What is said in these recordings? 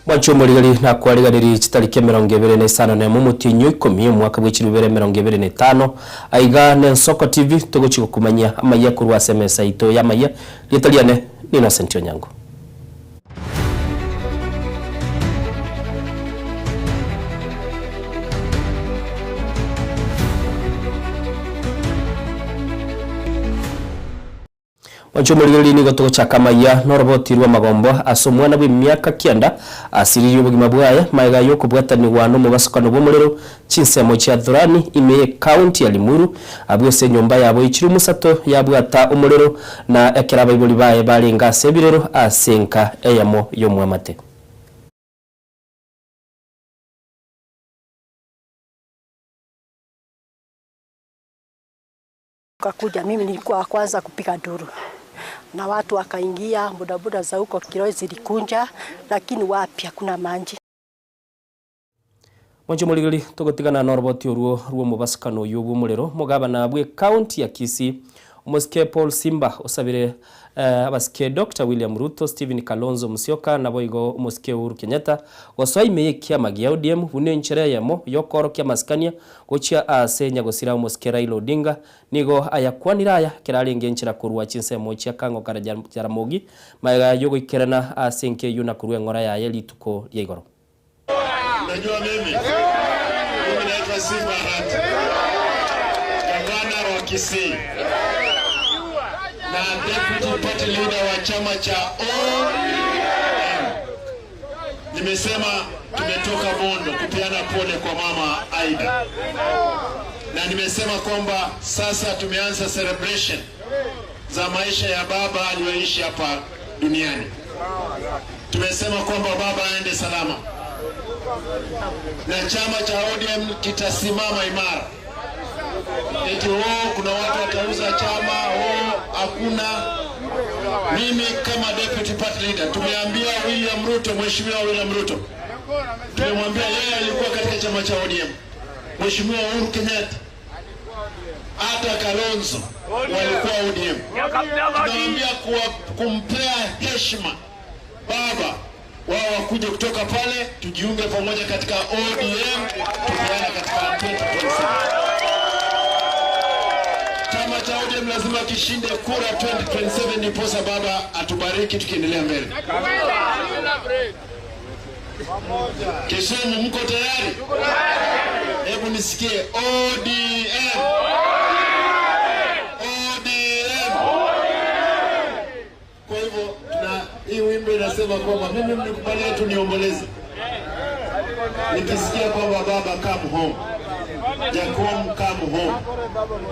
Mwanche omorigeri nakwariganirie chitariki 25 omotienyi o ikomi omwaka bwe chilifu bibere 25 aiga nensoko TV togochi gokumanyia amayia korwa ase emesa yaito y'amayia rieta riane ni Innocent Onyango. Mwanche omorigereria nigo togochaka amaiya noroboti rw'amagombo ase omwana bw'emiaka kianda asiririe obogima bwaye magega y'okobwatanigwa nomobasukano bw'omorero chinsemo chia Thurani ime y'ecounty ya Limuru abwo ase enyomba yabo ye chirumu isato yabwata omorero na ekero abaibori baye barenge ase ebirero ase enka eyemo y'omwamate. Kakuja mimi nilikuwa wa kwanza kupiga nduru na watu wakaingia, bodaboda za huko Kiloi zilikunja, lakini wapi, hakuna maji. Mwanche omorigeri togotigana noroboti orwo rw'omobasukano oyio bw'omorero omogabana bw'ecounty ya Kisii omosike Paul Simba osabire abasike Doctor William Ruto, Stephen Kalonzo Musyoka naboigo omosike Uhuru Kenyatta gosoa ime y'ekiama gia ODM buna enchera eyemo y'okoorokia amasikania gochia aase nyagosira omosike Raila Odinga nigo ayakwanire aya ekero arenge enchera korwa chinsemo chia Kang'o kare Jaramogi magega y'ogoikerana ase enka eyio na korwa eng'ora yaye rituko ria igoro. Unajua mimi mimi naitwa Simba Arati, gavana wa Kisii na deputy party leader wa chama cha ODM. Nimesema tumetoka Bondo kupeana pole kwa mama Aida, na nimesema kwamba sasa tumeanza celebration za maisha ya baba aliyoishi hapa duniani. Tumesema kwamba baba aende salama na chama cha ODM kitasimama imara. Eti oh, kuna watu watauza chama oh, hakuna. Mimi kama deputy party leader tumeambia William Ruto, Mheshimiwa William Ruto, tumemwambia yeye alikuwa katika chama cha ODM, Mheshimiwa Uhuru Kenyatta, hata Kalonzo walikuwa ODM. Tunawaambia kumpea heshima baba wao wakuje kutoka pale tujiunge pamoja katika ODM tupeane katika 2027. Chama cha ODM lazima kishinde kura 2027 ndiposa baba atubariki tukiendelea mbele. Kisumu mko tayari? Hebu nisikie ODM. ODM. Kwa hivyo tuna hii wimbo inasema kwamba mimi mnikubalie tu niomboleze. Nikisikia kwamba baba come home. Jakom come home.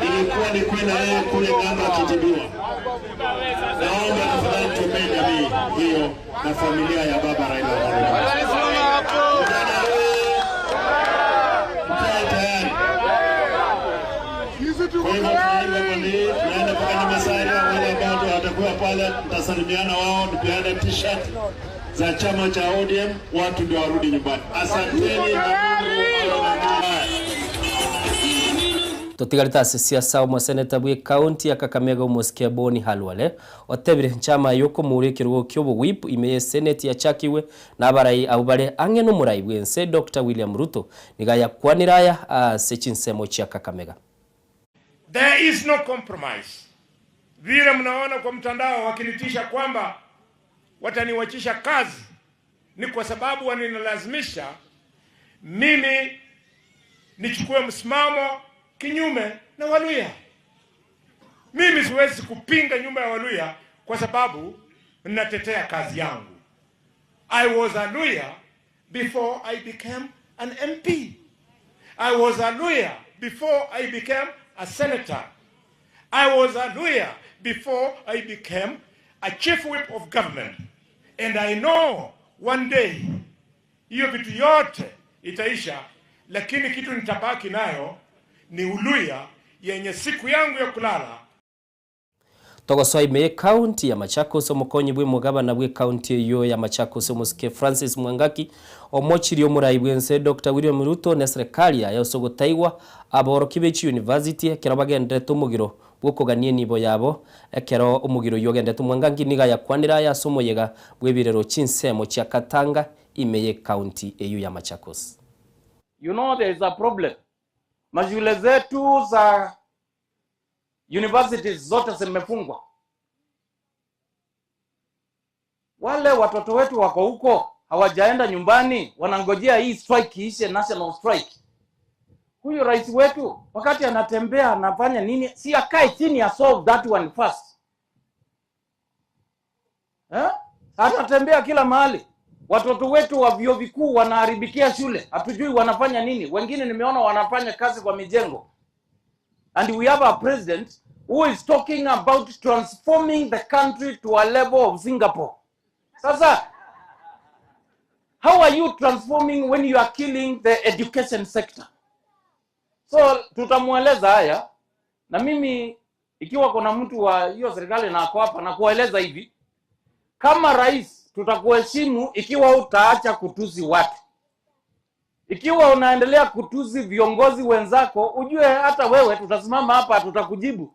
Ilikuwa ni kwenda yeye kule ng'ambo akitibiwa. Naomba tafadhali tuombee jamii hiyo na familia ya baba Raila Amolo Odinga. Vijana wewe, mkae tayari. Kwa hivyo tunaenda Malindi, tunaenda mpaka Nyamasaria, wale ambao watakuwa pale tutasalimiana wao, tupeane t-shirt za chama cha ODM, watu ndio warudi nyumbani. Asanteni na Mungu awe nanyi. Totigarete ase siasa omoseneta bwe county ya Kakamega omosike Boni Khalwale otebire nchama yokomura ekerogo kia obowip ime ye senate yachakiwe na abarai abwo bare ang'e na omorai bwense Doctor William Ruto niga yakwanire aya ase chinsemo chia Kakamega. There is no compromise. Vile mnaona kwa mtandao wakinitisha kwamba wataniwachisha kazi ni kwa sababu wananilazimisha mimi nichukue msimamo kinyume na Waluya. Mimi siwezi kupinga nyumba ya Waluya kwa sababu ninatetea kazi yangu. I was a Luya before I became an MP. I was a Luya before I became a senator. I was a Luya before I became a chief whip of government. And I know one day hiyo vitu yote itaisha, lakini kitu nitabaki nayo ni Uluya yenye siku yangu ya kulala. Togosoa ime county ya Machakos omokonyi bwe mugabana bwe county eyo ya Machakos omosike Francis Mwangaki omochiri omorai bwense Dr. William Ruto ne serikali yaye osogotaigwa aboroki be university ekero bagenderete omogiro bwokogania enibo yabo ekero omogiro oyo ogendete Mwangangi niga yakwanire aya ase omoyega bw'ebirero chinsemo chia Katanga ime y'ecounty eyio ya Machakos. You know there is a problem. Mashule zetu za universities zote zimefungwa. Wale watoto wetu wako huko hawajaenda nyumbani, wanangojea hii strike iishe, national strike. Huyu rais wetu wakati anatembea anafanya nini? Si akae chini a solve that one first eh? Anatembea kila mahali. Watoto wetu wa vyuo vikuu wanaharibikia shule, hatujui wanafanya nini. Wengine nimeona wanafanya kazi kwa mijengo. And we have a president who is talking about transforming the country to a level of Singapore. Sasa, how are you transforming when you are killing the education sector? So tutamweleza haya, na mimi ikiwa kuna mtu wa hiyo serikali na ako hapa na kuwaeleza hivi, kama rais tutakuheshimu ikiwa utaacha kutusi watu. Ikiwa unaendelea kutusi viongozi wenzako, ujue hata wewe tutasimama hapa tutakujibu.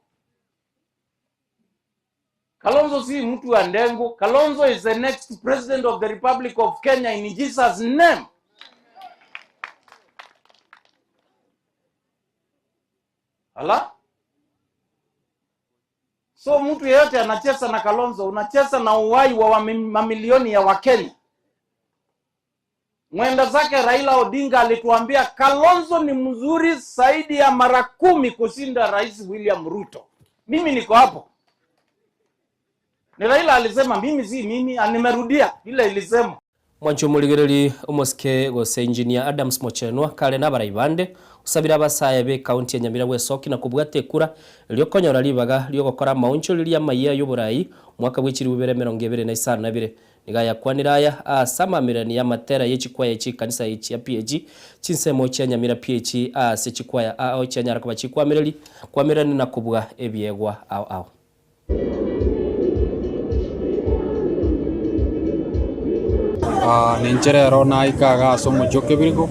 Kalonzo si mtu wa ndengu. Kalonzo is the next president of the Republic of Kenya in Jesus name. Ala? So mtu yeyote anacheza na Kalonzo, unacheza na uhai wa mamilioni ya Wakenya. Mwenda zake Raila Odinga alituambia Kalonzo ni mzuri zaidi ya mara 10 kushinda Rais William Ruto. Mimi niko hapo. Ni Raila alisema, mimi si mimi, nimerudia ile ilisema. Mwancho omorigereri omosike gose engineer Adams Mochenwa kare nabarai bande osabire abasae be county ya Nyamira bwesoki na kobwata ekura erio okonyora ribaga riogokora amaonchoreri amaiya y'oborai omwaka bwa echiribu bibere emerongo ebere na isano na ibere. Niga ayakwanire aya ase amamererani y'amatera y'echikwaya chi'ekanisa echi ya PAG chinsemo chia Nyamira PAG ase chikwaya ao chianyara koba chikwamereri kwamererani na kobua ebiegwa ao ao. Ninche rero naika iga ase omochie o Kebirigo,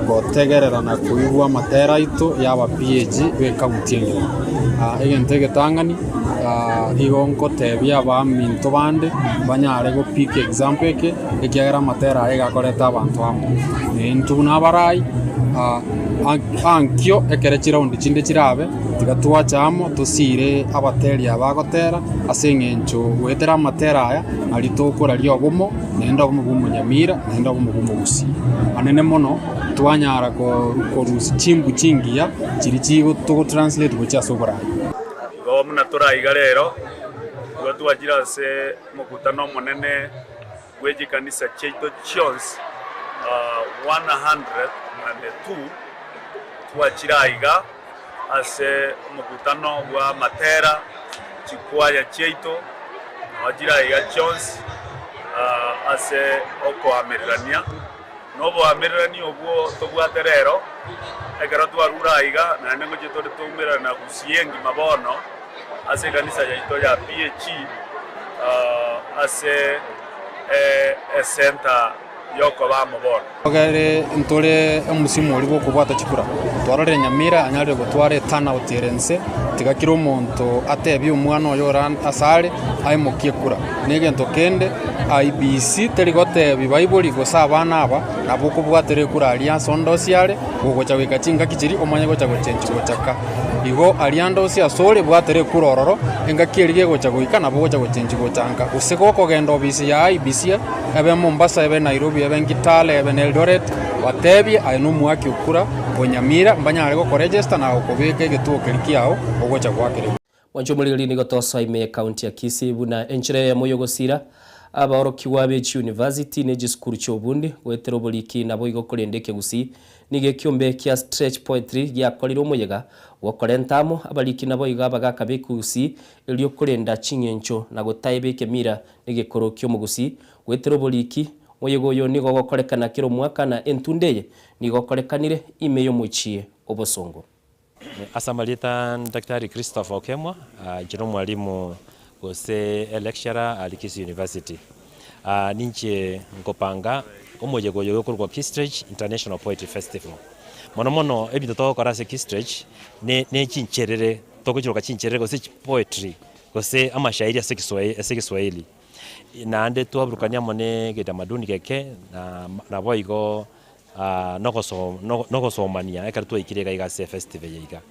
gotegerera na koigwa amatera aito ya aba PAG ba ecounty engima. Egento egetang'ani, igo nkotebia abaminto bande, banyare go pick example eke, ekiagera amatera aya iga akoreta abanto amo. Na intwe buna abarai, ankio ekere chiraundi chinde chirabe, tiga twache amo tosire abateri aba bagotera, ase eng'encho goetera amatera aya, aria tokoraria obomo, naende obomo bwa omonyamira, naende obomo bwa omogusii. Anene mono, twanyara korusia chimbu chingiya chiria chigo togotranslate gochia ase oboraai. Igo buna toraiga rero, igo twachire ase omokutano omonene bwe chikanisa chiaito chionsi, 102, twachire aiga ase omokutano bwa amatera, chikwaya chiaito, nao chire aiga chionsi, ase okoamererania. Na oboamererania obwo tobwate rero, ekero twarure aiga, naende ngochia tore toumerana na Gusii engima bono, ase ekanisa yaito ya PAG, ase esenta yokoba amo bono. Ogere ntore omosimo oria bw'okobwata chikura, twarorire Nyamira anyarire gotwara eturnout ere nse, tiga kera omonto atebie omwana oyo ore ase are aimokie ekura. Na egento kende, IEBC teri gotebia baibori gose abana aba nabo okobwatera ekura aria ase onde onsi are, gogocha goika chingaki chiria omanye gocha gochenchi gochaka. Igo aria ande onsi ase ore bwatera ekura ororo, engaki eria gegocha goika nabo ogocha gochenchi gochanka. Gose gokogenda obisi ya IEBC, ebe Mombasa, ebe Nairobi, ebe Kitale, ebe Eldoret, batebie aye nomoaki okura o Nyamira, mbanyare gokoregister na gokobeka egetuo keria kiao ogocha goakera ekura. Mwanche omorigeri nigo tosoa ime y'ecounty ya Kisii buna enchera eyemo y'ogosira abaorokigwa be chiuniversity ne chisukuru chi'obundi goetera oboriki naboigo korenda ekegusii. Nigo ekiombe kia Stretch Poetry giakorire omoyega bw'okorenta amo abariki naboigo abagaka b'ekegusii erio korenda ching'encho na gotaeba ekemira negekoro ki'omogusii goetera oboriki. Omoyega oyo nigo ogokorekana kera omwaka na entunda eye nigo okorekanire ime y'omochie obosongo. Ase amarieta Daktari Christopher Okemwa, inche nomwalimu gose electurer aria Kisii University. Ninche nkopanga omoyega oyo okorokwa Kistrech International Poetry Festival. Mono mono ebinto togokora ase Kistrech ne ne chincherere, togochiroka chincherere gose chipoetry gose amashairi ase ekeswae ase egeswahili. Naende twaburukania amo na egetamaduni geke, na naboigo nogosomania ekero twaikire iga iga ase efestival eye iga.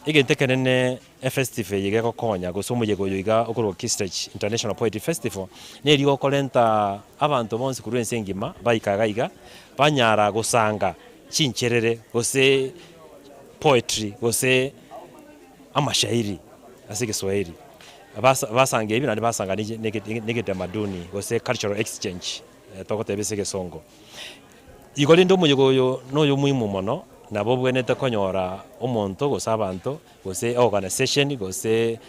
Egento ekenene efestival eye iga egokonya gose omoyega oyo iga okorokwa Kistech International Poetry Festival, neri okorenta abanto bonsi korwa ense engima baika iga iga, banyara gosanga chincherere gose poetry gose amashairi ase egeswahili. Basanga ebi naende basanga na egetamaduni gose cultural exchange togoteba ase egesongo. Igo rende omoyega oyo noyo omuhimu mono, nabo obwenerete konyora omonto gose abanto gose eorganisation gose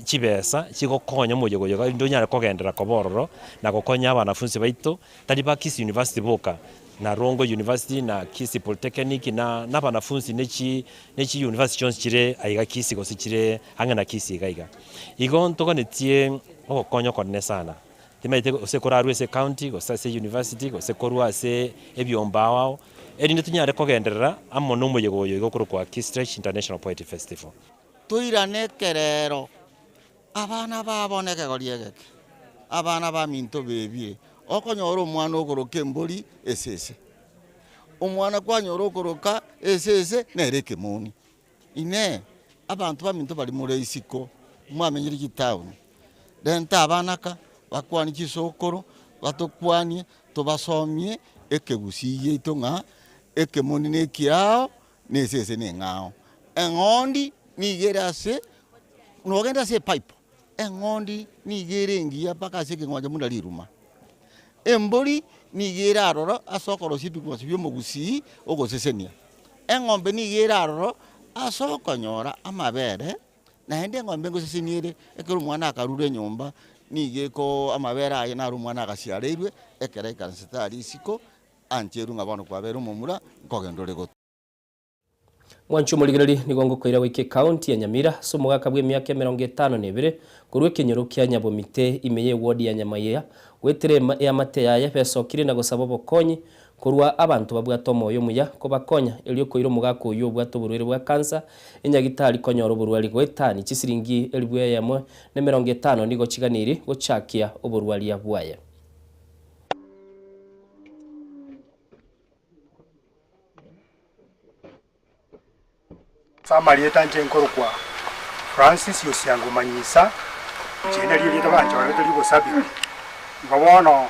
chibesa chigokonya omoyega oyo erinde onyare kogenderera koba ororo na gokonya abanafunsi baito tari ba Kisii University boka, na Rongo University na Kisii Polytechnic na na abanafunsi ne chi ne chi university chionsi chire aiga Kisii gose chire ang'e na Kisii iga iga. Igo ntoganetie ogokonya okonene sana. Timanyete gose korarue ase ecounty, gose ase university, gose korwa ase ebiombe ao ao, erinde tonyare kogenderera amo na omoyega oyo iga okorokwa Kistrech International Poetry Festival. Toirane ekerero, abana babo nekegori egeke, abana baminto bebire, okonyora omwana okoroka embori esese, omwana kwanyora okoroka esese nere ekemoni. Inee! Abanto baminto baria more isiko, mwamenyire chitaoni, renta abana aka, bakwanie chisokoro, batokwanie, tobasomie ekegusii giaito ng'a ekemoni nekiao, na esese neng'ao. Eng'ondi nigo ere ase, nogende ase epipe, eng'ondi nigo ere engiya mpaka ase ekeng'wanso buna riruma. Embori nigo ere aroro ase okorosia ebing'wanso bia omogusii ogosesenia. Eng'ombe nigo ere aroro ase okonyora amabere, naende eng'ombe ngosesenia ere ekero omwana akarure enyomba, nigo eko amabere aye naro omwana agasiareirwe, ekero aikaransete aria isiko, ancherwe ng'a bono kwabere omomura, nkogenda ore gotwa. Mwanche omorigereria nigo ngokoira goika ekaunti ya Nyamira ase omogaka bw'emiaka 52 korwa ekenyoro kia Nyabomite ime y'eward ya Nyamaiya goetera eamate yaye besokire na gosaba obokonyi korwa abanto babwate omoyo omuya kobakonya erio koira omogaka oyio obwate oborwaire bwa kansa enyagitari konyora oborwari goetani chisiringi 1,050 nigo chiganiri gochakia oborwaria bwaye. Ase amarieta inche nkorokwa Francis Osiango Manyisa, inche nario erieta banchorerete ri'obosabiki. Igo bono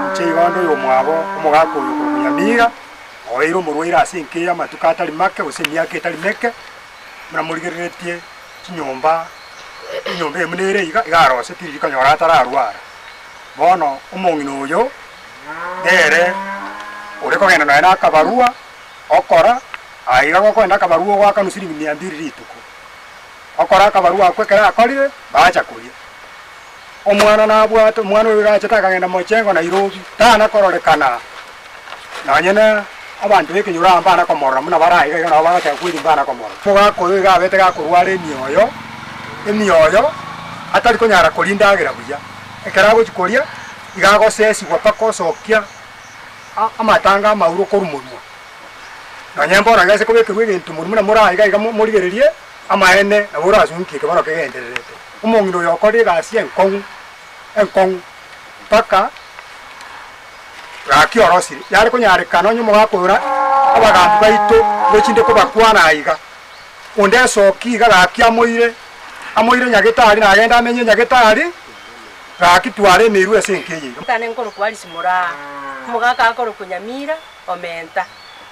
inche igo nde oyomwabo omogaka oyo okorokwa Nyamira, oeire omorwaire ase enka eye amatuko atari make gose emiaka etari meke, buna morigereretie chinyomba, enyomba eye buna ere iga, iga aroseti riria konyora atararwara. Bono omong'ina oyo nere ore kogenda nonya na akabarua okora aiga gokoenda akabarua ogoakanwa siringi mia mbiri rituko. Okora akabarua akwo ekero akorire, bacha koria. Omwana nabwate, omwana oyo iga achete akagenda mochengo Nairobi, tana kororekana nonye na abanto b'ekenyoro aba mbana komorora buna bare aiga iga nabo bagoteba kweri mbana komorora. Omogaka oyo iga abete gakorwara emioyo, emioyo atari konyara koria endagera buya. Ekero agochia koria, iga agosesigwa mpaka osokia amatanga amauro korwa monwa. Nonye mbono iga ase kobekerwa egento monwe buna more aiga iga morigererie amaene nabo orasunkie eke bono kegendererete. Omong'ina oyo okorire egasi enkong'u enkong'u mpaka gaki orosire. Yare konyarekana onye omogaka oyo abagambi baito ngochinde kobakwana aiga, onde esoki iga gaki amoire amoire nyagetari nagende amenye nyagetari. Gaki tware emerwe ase enka eye iga. Tane nkorokwa Alice Moraa, omogaka akorokwa Nyamira Omenta,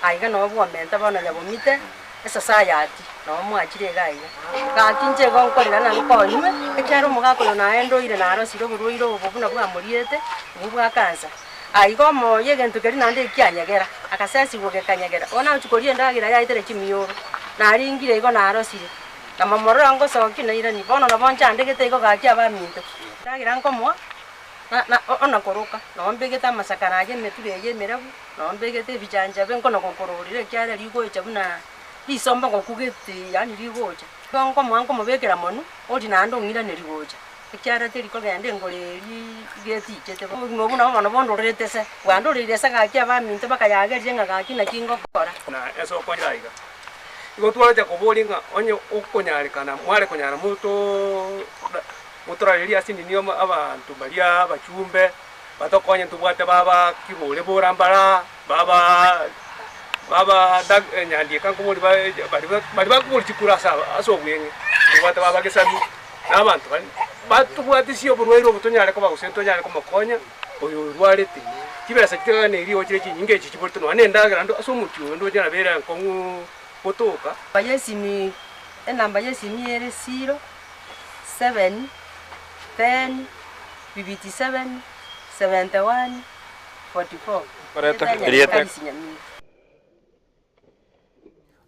aiga noo bw'Omenta bono Nyabomite, esosayati noo mwachire iga aiga. Gaki inche igo nkorera na nkonywe, ekiagera omogaka oyo naende oire narosire oborwaire obo buna bwamoriete, obwo bwa kansa. Aiga omoyo egento keria naende ekianyegera, agasesigwa gekanyegera, bono agochia koria endagera yaetera chimioro, naringire igo narosire. Na momorore ngosokia nairanie. Bono nabo nchandegete igo gaki abaminto. Endagera nkomoa, na na ona koroka, nabo mbegete amasakara aye emetugo eye emerabu, nabo mbegete ebichanchabe nkona gokororera ekiagera rigocha buna risomba ngokugete yaani rigocha. Igo nkomoa nkomobekera monwe, oria naende ong'iraneria gocha, ekiagera teri kogenda engoro eria iga etichete. Obogima obwo nabo bono bondorerete se, bwandoreire se gaki abaminto bakayagerire ng'a gaki naki ngokora. Na ase okonyora iga, igo twacha koboria ng'a onye okonyarekana mware konyara motoo. Motorarerie ase nini abanto baria abachumbe batokonye ntobwate baba kibore bora mbara baba baba nyandieka nkobori baria bakobori chikura ase ase obweng'e ntobwate baba gesami na abanto baria batobwatisia oborwaire obo tonyare koba gose ntonyare komokonya oyo orwarete. Chibesa chitiganeiri igo chire chinyinge echi chiborete nonya na endagera ndo ase omochie oyo ndoche nabo ere enkong'u gotoka. Enamba y'esimi ere zero, 7, 10, 57, 71, 44. Erieta.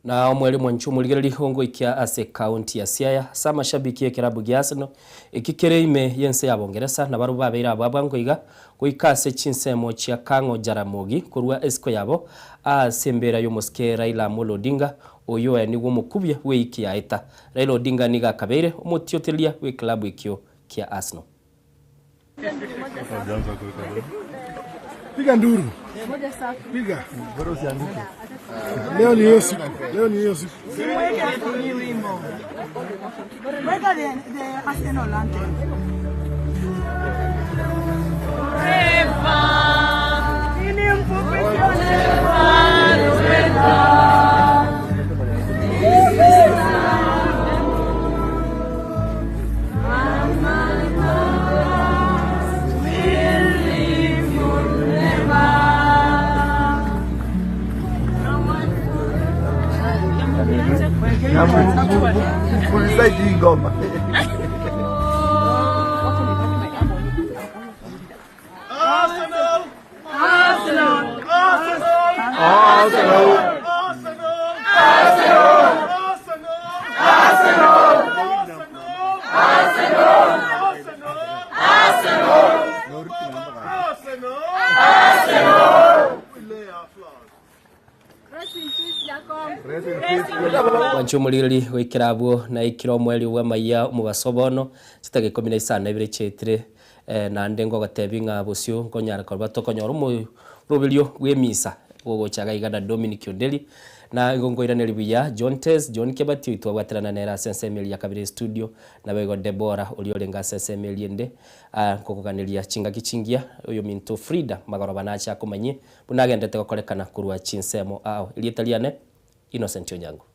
Na omweri mwanche omorigereria ongoikia ase ekaunti ya Siaya ase amashabiki y'ekerabu gia Arsenal eki kere ime y'ense ya Bongeresa nabarabwo babeire abwo abwango iga goika ase chinsemo chia Kang'o Jaramogi korwa esiko yabo ase embera y'omosike Raila Amolo Odinga oyio oenigwe omokubia bw'eiki yaeta. Raila Odinga nigo akabeire omotioteria bw'eklabu ekio kia Arsenal. Piga nduru. Piga. Leo ni hiyo siku. Leo ni hiyo siku. Weka the, the Arsenal anthem. Mpulizaji hii ngoma. Arsenal! Arsenal! Arsenal! Arsenal! Arsenal! Arsenal! Arsenal! Arsenal! Arsenal! Mwanche omorigereria goikera abwo naikire omoerio bw'amaiya omobaso bono, chitageka ikomi na isano na ibere chiaetire, naende ngogotebi ng'a bosio nkonyara korwa tokonyora omoroberio bw'emisa gogocha iga iga na Dominic Onderi, na igo nkoiraneria buya John Tez, John Kebati oyo twabwaterana nere ase ensemo eria ya kabere estudio, naboigo Deborah oria orenge ase ensemo eria ende, nkokoganeria chingaki chingiya, oyominto Frida magoroba nache akomanyie buna agenderete gokorekana korwa chinsemo ao. Erieta riane Innocent Onyango.